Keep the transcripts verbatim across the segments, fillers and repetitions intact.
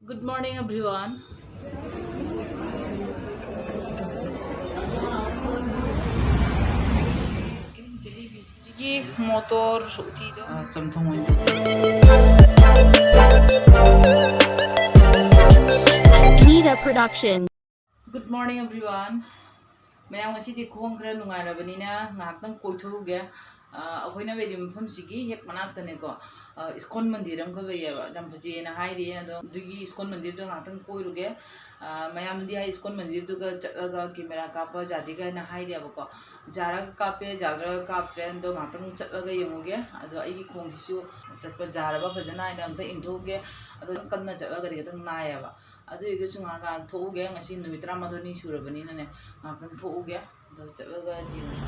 Good morning, everyone. ꯁꯤꯒꯤ motor ꯎꯇꯤꯗꯣ, ꯑ, ꯆꯝꯊꯣꯡ ꯑꯣꯏꯅ ꯇꯧ꯫ Nida Production. Good morning, everyone. ꯃꯌꯥꯝ, ꯉꯁꯤꯗꯤ ꯈꯣꯡ ꯈꯔ ꯅꯨꯡꯉꯥꯏꯔꯕꯅꯤꯅ ꯉꯥꯏꯍꯥꯛꯇꯪ ꯀꯣꯏꯊꯣꯛꯎꯒꯦ꯫ ꯑ, ꯑꯩꯈꯣꯏꯅ ꯂꯩꯔꯤꯕ ꯃꯐꯝꯁꯤꯒꯤ ꯍꯦꯛ ꯃꯅꯥꯛꯇꯅꯦꯀꯣ, ꯑ, ꯏꯁꯀꯣꯟ ꯃꯟꯗꯤꯔ ꯑꯃꯈꯛ ꯂꯩꯌꯦꯕ, ꯌꯥꯝ ꯐꯖꯩꯌꯦꯅ ꯍꯥꯏꯔꯤ꯫ ꯑꯗꯣ ꯑꯗꯨꯒꯤ ꯏꯁꯀꯣꯟ ꯃꯟꯗꯤꯔꯗꯣ ꯉꯥꯏꯍꯥꯛꯇꯪ ꯀꯣꯏꯔꯨꯒꯦ꯫ ꯑ, ꯃꯌꯥꯝꯗꯤ ꯍꯥꯏ ꯏꯁꯀꯣꯟ ꯃꯟꯗꯤꯔꯗꯨꯒ ꯆꯠꯂꯒ ꯀꯦꯃꯦꯔꯥ ꯀꯥꯞꯄ ꯌꯥꯗꯦ ꯀꯥꯏꯅ ꯍꯥꯏꯔꯤꯕꯀꯣ꯫ ꯌꯥꯔꯒ ꯀꯥꯞꯄꯦ, ꯌꯥꯗ꯭ꯔꯒ ꯀꯥꯞꯇ꯭ꯔꯦ꯫ ꯑꯗꯣ ꯉꯥꯏꯍꯥꯛꯇꯪ ꯆꯠꯂꯒ ꯌꯦꯡꯉꯨꯒꯦ꯫ ꯑꯗꯣ ꯑꯩꯒꯤ ꯈꯣꯡꯁꯤꯁꯨ ꯆꯠꯄ ꯌꯥꯔꯕ ꯐꯖꯅ ꯍꯥꯏꯅ ꯑꯝꯇ ꯌꯦꯡꯊꯣꯛꯎꯒꯦ꯫ ꯑꯗꯣ ꯀꯟꯅ ꯆꯠꯂꯒꯗꯤ ꯈꯤꯇꯪ ꯅꯥꯏꯌꯦꯕ꯫ ꯑꯗꯨ ꯑꯣꯏꯔꯒꯁꯨ ꯉꯥꯏꯍꯥꯛ ꯉꯥꯏꯍꯥꯛ ꯊꯣꯛꯎꯒꯦ꯫ ꯉꯁꯤ ꯅꯨꯃꯤꯠ ꯇꯔꯥꯃꯥꯊꯣꯏꯅꯤ ꯁꯨꯔꯕꯅꯤꯅꯅꯦ, ꯉꯥꯏꯍꯥꯛꯇꯪ ꯊꯣꯛꯎꯒꯦ꯫ ꯑꯗꯣ ꯆꯠꯂꯒ ꯌꯦꯡꯉꯨꯁꯤ꯫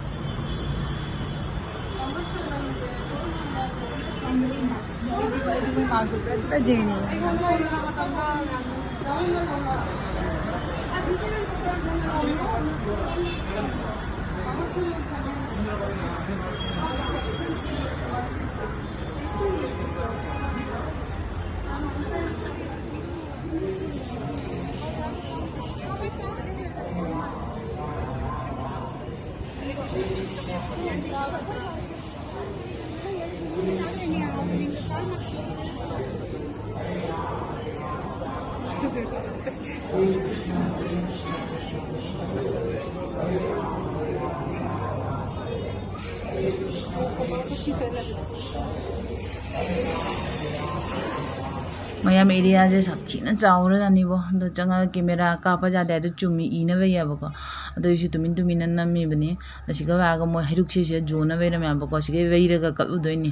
ꯃꯌꯥꯝ, ꯑꯦꯔꯤꯌꯥꯁꯦ ꯁꯥꯊꯤꯅ ꯆꯥꯎꯔꯖꯥꯠꯅꯤꯕꯣ꯫ ꯑꯗꯣ ꯆꯪꯉꯒ ꯀꯦꯃꯦꯔꯥ ꯀꯥꯞꯄ ꯌꯥꯗꯦ ꯍꯥꯏꯗꯣ ꯆꯨꯝꯃꯤ, ꯏꯅꯕ ꯌꯥꯕꯀꯣ꯫ ꯑꯗꯣ ꯑꯩꯁꯨ ꯇꯨꯃꯤꯟ ꯇꯨꯃꯤꯟꯅ ꯅꯝꯃꯤꯕꯅꯤ꯫ ꯑꯁꯤꯒ ꯂꯥꯛꯑꯒ ꯃꯣꯏ ꯍꯩꯔꯨꯛꯁꯦ ꯁꯤꯗ ꯌꯣꯟꯅꯕ ꯂꯩꯔꯝꯃꯦꯕꯀꯣ꯫ ꯑꯁꯤꯒ ꯂꯩꯔꯒ ꯀꯛꯂꯨꯗꯣꯏꯅꯤ꯫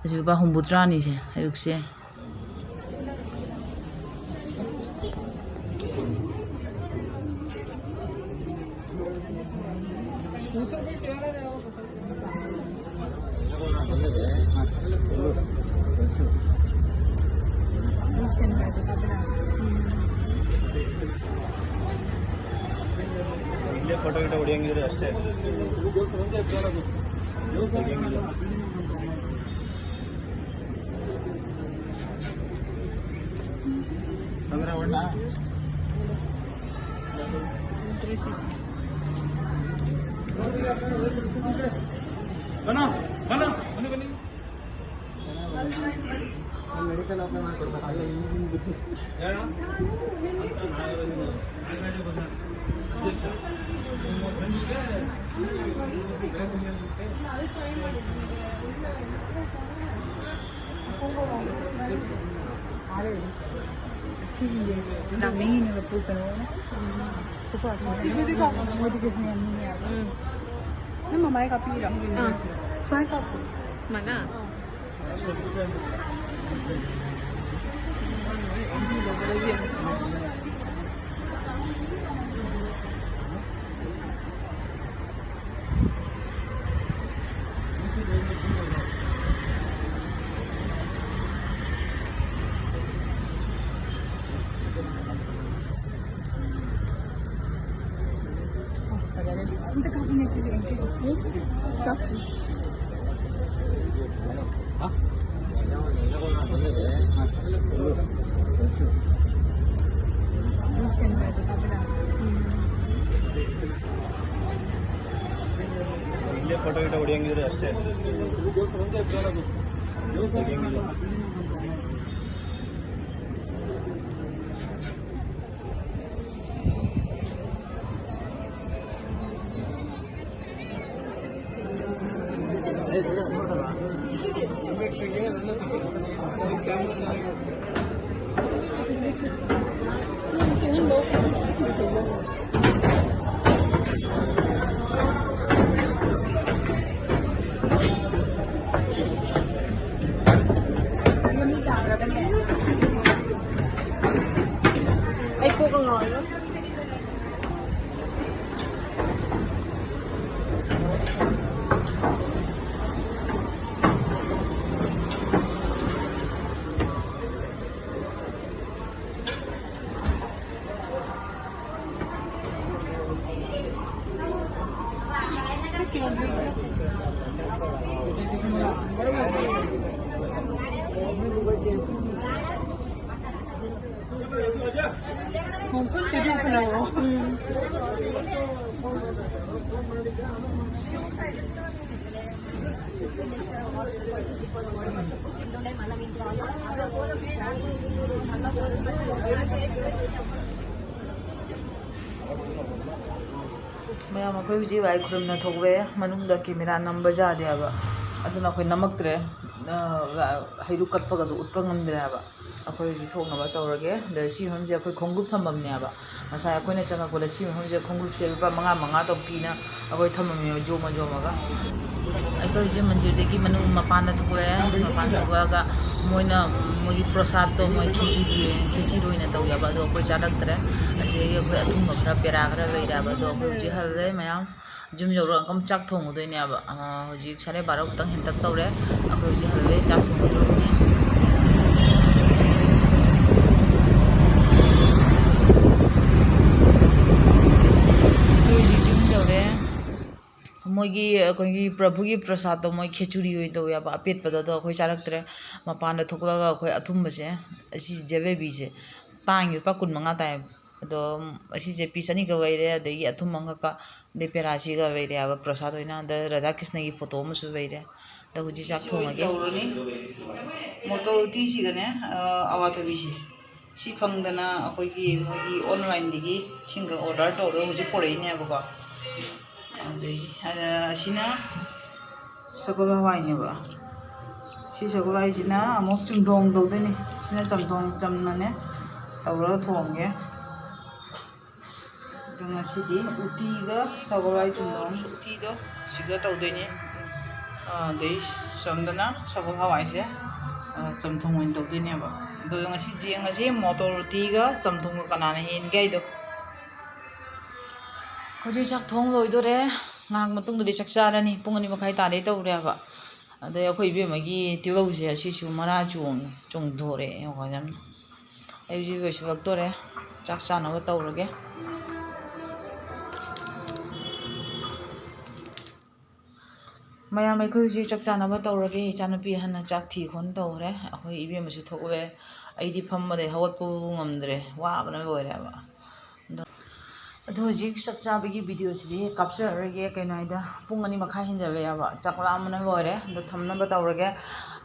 ꯑꯁꯤ ꯂꯨꯄꯥ ꯍꯨꯝꯐꯨꯇꯔꯥꯅꯤꯁꯦ, ꯍꯩꯔꯨꯛꯁꯦ꯫ ಇಲ್ಲೇ ಫೋಟೋ ಗಿಟೋ ಹೊಡಿಯಂಗಿದ್ರೆ ಅಷ್ಟೇ. ಬನ, ಬನ, ಬನ್ನಿ, ಬನ್ನಿ. ಮೆಡಿಕಲ್ ಅಪ್ಲೈ ಮಾಡ್ಕೊಡ್ತಾರೆ. ꯁꯤꯁꯤꯡꯁꯦ ꯅꯥꯃꯤꯅꯦꯕ ꯄꯨ ꯀꯩꯅꯣꯅ ꯄꯨꯄꯥꯁꯨ ꯃꯣꯏꯗꯤ ꯀꯩꯁꯨ ꯌꯥꯝ ꯃꯤꯅꯦꯕ. ꯎꯝ. ꯅꯪ ꯃꯃꯥꯏ ꯀꯥꯞꯄꯤꯔꯣ? ꯑꯥ. ꯁꯨꯃꯥꯏꯅ ꯀꯥꯞꯄꯨ. ꯁꯨꯃꯥꯏꯅ? ಇಲ್ಲೇ ಫೋಟೋ ಗಿಟೋ ಹೊಡಿಯಂಗಿದ್ರೆ ಅಷ್ಟೇ. ꯑꯩ ꯀꯣꯛꯀ ꯉꯥꯎꯔꯦ꯫ ꯃꯌꯥꯝ, ꯑꯩꯈꯣꯏ ꯍꯧꯖꯤꯛ ꯋꯥꯏ ꯈꯨꯔꯨꯝꯅ ꯊꯣꯛꯂꯛꯑꯦ꯫ ꯃꯅꯨꯡꯗ ꯀꯦꯃꯦꯔꯥ ꯅꯝꯕ ꯌꯥꯗꯦ ꯍꯥꯏꯕ, ꯑꯗꯨꯅ ꯑꯩꯈꯣꯏ ꯅꯝꯃꯛꯇ꯭ꯔꯦ꯫ ꯑ, ꯍꯩꯔꯨꯛ ꯀꯠꯄꯒꯗꯣ ꯎꯠꯄ ꯉꯝꯗ꯭ꯔꯦ ꯍꯥꯏꯕ꯫ ꯑꯩꯈꯣꯏ ꯍꯧꯖꯤꯛ ꯊꯣꯛꯅꯕ ꯇꯧꯔꯒꯦ꯫ ꯑꯗ ꯁꯤ ꯃꯐꯝꯁꯦ ꯑꯩꯈꯣꯏ ꯈꯣꯡꯎꯞ ꯊꯝꯐꯝꯅꯦꯕ꯫ ꯉꯁꯥꯏ ꯑꯩꯈꯣꯏꯅ ꯆꯪꯉꯛꯄꯗ ꯁꯤ ꯃꯐꯝꯁꯦ ꯈꯣꯡꯎꯞꯁꯦ ꯂꯨꯄꯥ ꯃꯉꯥ ꯃꯉꯥ ꯇꯧ ꯄꯤꯅ ꯑꯩꯈꯣꯏ ꯊꯝꯃꯝꯃꯦꯕ, ꯖꯣꯝꯃ ꯖꯣꯝꯃꯒ꯫ ꯑꯩꯈꯣꯏ ꯍꯧꯖꯤꯛ ꯃꯟꯗꯤꯔꯗꯒꯤ ꯃꯅꯨꯡ ꯃꯄꯥꯟꯗ ꯊꯣꯛꯂꯛꯑꯦ꯫ ꯃꯄꯥꯟ ꯊꯣꯛꯂꯛꯑꯒ ꯃꯣꯏꯅ ꯃꯣꯏꯒꯤ ꯄ꯭ꯔꯁꯥꯗꯇꯣ ꯃꯣꯏ ꯈꯦꯆꯤꯒꯤ, ꯈꯦꯆꯤꯒꯤ ꯑꯣꯏꯅ ꯇꯧꯖꯕ, ꯑꯗꯣ ꯑꯩꯈꯣꯏ ꯆꯥꯔꯛꯇ꯭ꯔꯦ꯫ ꯑꯁꯤꯗꯒꯤ ꯑꯩꯈꯣꯏ ꯑꯊꯨꯝꯕ ꯈꯔ, ꯄꯦꯔꯥ ꯈꯔ ꯂꯩꯔꯦꯕ꯫ ꯑꯗꯣ ꯑꯩꯈꯣꯏ ꯍꯧꯖꯤꯛ ꯍꯜꯂꯦ ꯃꯌꯥꯝ꯫ ꯌꯨꯝ ꯌꯧꯔꯒ ꯑꯃꯨꯛ ꯆꯥꯛ ꯊꯣꯡꯉꯨꯗꯣꯏꯅꯦꯕ꯫ ꯑ, ꯍꯧꯖꯤꯛ ꯁꯥꯔꯦ ꯕꯥꯔꯣ ꯈꯛꯇꯪ ꯍꯦꯟꯇꯛ ꯇꯧꯔꯦ꯫ ꯑꯩꯈꯣꯏ ꯍꯧꯖꯤꯛ ꯍꯜꯂꯦ, ꯆꯥꯛ ꯊꯣꯡꯉꯨꯗꯣꯏꯅꯦ꯫ ꯑꯩꯈꯣꯏ ꯍꯧꯖꯤꯛ ꯌꯨꯝ ꯌꯧꯔꯦ꯫ ꯃꯣꯏꯒꯤ, ꯑꯩꯈꯣꯏꯒꯤ ꯄ꯭ꯔꯚꯨꯒꯤ ꯄ꯭ꯔꯁꯥꯗꯇꯣ ꯃꯣꯏ ꯈꯦꯆꯨꯔꯤ ꯑꯣꯏꯅ ꯇꯧꯋꯦꯕ, ꯑꯄꯦꯠꯄꯗꯣ꯫ ꯑꯗꯣ ꯑꯩꯈꯣꯏ ꯆꯥꯔꯛꯇ꯭ꯔꯦ꯫ ꯃꯄꯥꯟꯗ ꯊꯣꯛꯂꯛꯑꯒ ꯑꯩꯈꯣꯏ ꯑꯊꯨꯝꯕꯁꯦ, ꯑꯁꯤ ꯖꯦꯂꯦꯕꯤꯁꯦ ꯇꯥꯡꯉꯤ, ꯂꯨꯄꯥ ꯀꯨꯟ ꯃꯉꯥ ꯇꯥꯏ꯫ ꯑꯗꯣ ꯑꯁꯤꯁꯦ ꯄꯤꯁ ꯑꯅꯤꯈꯛ ꯂꯩꯔꯦ, ꯑꯗꯒꯤ ꯑꯊꯨꯝꯕ ꯑꯃꯈꯛꯀ, ꯑꯗꯩ ꯄꯦꯔꯥꯁꯤꯒ ꯂꯩꯔꯦ ꯍꯥꯏꯕ ꯄ꯭ꯔꯁꯥꯗ ꯑꯣꯏꯅ꯫ ꯑꯗ ꯔꯥꯙꯥ ꯀ꯭ꯔꯤꯁꯅꯒꯤ ꯐꯣꯇꯣ ꯑꯃꯁꯨ ꯂꯩꯔꯦ꯫ ꯑꯗ ꯍꯧꯖꯤꯛ ꯆꯥꯛ ꯊꯣꯡꯉꯒꯦ꯫ ꯇꯧꯔꯅꯤ꯫ ꯃꯣꯇꯣꯔ ꯎꯇꯤꯁꯤꯒꯅꯦ, ꯑ, ꯑꯋꯥꯊꯕꯤꯁꯦ, ꯁꯤ ꯐꯪꯗꯅ ꯑꯩꯈꯣꯏꯒꯤ ꯃꯣꯏꯒꯤ ꯑꯣꯟꯂꯥꯏꯟꯗꯒꯤ ꯁꯤꯡꯒ ꯑꯣꯔꯗꯔ ꯇꯧꯔꯒ ꯍꯧꯖꯤꯛ ꯄꯨꯔꯛꯏꯅꯦꯕꯀꯣ꯫ ꯑꯗꯒꯤ, ꯑ, ꯑꯁꯤꯅ ꯁꯒꯣꯜ ꯍꯋꯥꯏꯅꯦꯕ꯫ ꯁꯤ ꯁꯒꯣꯜ ꯍꯋꯥꯏꯁꯤꯅ ꯑꯃꯨꯛ ꯆꯨꯝꯊꯣꯡ ꯇꯧꯗꯣꯏꯅꯤ꯫ ꯁꯤꯅ ꯆꯝꯊꯣꯡ ꯆꯝꯅꯅꯦ ꯇꯧꯔꯒ ꯊꯣꯡꯒꯦ꯫ ꯑꯗꯣ ꯉꯁꯤꯗꯤ ꯎꯇꯤꯒ ꯁꯒꯣꯜ ꯍꯋꯥꯏ ꯊꯣꯡꯕ, ꯎꯇꯤꯗꯣ ꯁꯤꯒ ꯇꯧꯗꯣꯏꯅꯤ꯫ ꯑꯗꯩ ꯁꯣꯝꯗꯅ ꯁꯒꯣꯜ ꯍꯋꯥꯏꯁꯦ, ꯑ, ꯆꯝꯊꯣꯡ ꯑꯣꯏꯅ ꯇꯧꯗꯣꯏꯅꯦꯕ꯫ ꯑꯗꯣ ꯉꯁꯤ ꯌꯦꯡꯉꯁꯤ ꯃꯣꯇꯣꯔ ꯎꯇꯤꯒ ꯆꯝꯊꯣꯡꯒ ꯀꯅꯥꯅ ꯍꯦꯟꯒꯦ ꯍꯥꯏꯗꯣ꯫ ꯍꯧꯖꯤꯛ ꯆꯥꯛ ꯊꯣꯡ ꯂꯣꯏꯗꯣꯔꯦ꯫ ꯉꯥꯏꯍꯥꯛ ꯃꯇꯨꯡꯗꯗꯤ ꯆꯥꯛ ꯆꯥꯔꯅꯤ꯫ ꯄꯨꯡ ꯑꯅꯤ ꯃꯈꯥꯏ ꯇꯥꯔꯦ ꯇꯧꯔꯦꯕ꯫ ꯑꯗꯩ ꯑꯩꯈꯣꯏ ꯏꯕꯦꯝꯃꯒꯤ ꯇꯤꯜꯍꯧꯁꯦ ꯑꯁꯤꯁꯨ ꯃꯔꯥ ꯆꯣꯡ-, ꯆꯣꯡꯊꯣꯔꯛꯑꯦ꯫ ꯌꯦꯡꯉꯣ ꯌꯥꯝꯅ꯫ ꯑꯩ ꯍꯧꯖꯤꯛ ꯂꯣꯏꯁꯤꯜꯂꯛꯇꯣꯔꯦ꯫ ꯆꯥꯛ ꯆꯥꯅꯕ ꯇꯧꯔꯒꯦ꯫ ꯃꯌꯥꯝ, ꯑꯩꯈꯣꯏ ꯍꯧꯖꯤꯛ ꯆꯥꯛ ꯆꯥꯅꯕ ꯇꯧꯔꯒꯦ꯫ ꯏꯆꯥꯅꯨꯄꯤ ꯑꯍꯟꯅ ꯆꯥꯛ ꯊꯤ ꯈꯣꯠ ꯇꯧꯔꯦ꯫ ꯑꯩꯈꯣꯏ ꯏꯕꯦꯝꯃꯁꯨ ꯊꯣꯛꯂꯛꯑꯦ꯫ ꯑꯩꯗꯤ ꯐꯝꯕꯗꯩ ꯍꯧꯒꯠꯄꯕꯨ ꯉꯝꯗ꯭ꯔꯦ, ꯋꯥꯕꯅ ꯂꯣꯏꯔꯦꯕ꯫ ꯑꯗꯣ, ꯑꯗꯣ ꯍꯧꯖꯤꯛ ꯆꯥꯛ ꯆꯥꯕꯒꯤ videoꯁꯤꯗꯤ ꯀꯥꯞꯆꯔꯔꯣꯏꯒꯦ, ꯀꯩꯅꯣ ꯍꯥꯏꯗ, ꯄꯨꯡ ꯑꯅꯤ ꯃꯈꯥꯏ ꯍꯦꯟꯖꯜꯂꯦꯕ, ꯆꯥꯛ ꯂꯥꯝꯕꯅ ꯂꯣꯏꯔꯦ꯫ ꯑꯗꯣ ꯊꯝꯅꯕ ꯇꯧꯔꯒꯦ꯫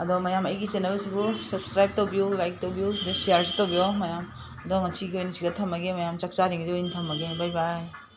ꯑꯗꯣ ꯃꯌꯥꯝ ꯑꯩꯒꯤ channelꯁꯤꯕꯨ subscribe ꯇꯧꯕꯤꯌꯨ, like ꯇꯧꯕꯤꯌꯨ, ꯑꯗ shareꯁꯨ ꯇꯧꯕꯤꯌꯣ ꯃꯌꯥꯝ꯫ ꯑꯗꯣ ꯉꯁꯤꯒꯤ ꯑꯣꯏꯅ ꯁꯤꯗ ꯊꯝꯃꯒꯦ ꯃꯌꯥꯝ, ꯆꯥꯛ ꯆꯥꯔꯤꯉꯩꯗ ꯑꯣꯏꯅ ꯊꯝꯃꯒꯦ꯫ Bye bye꯫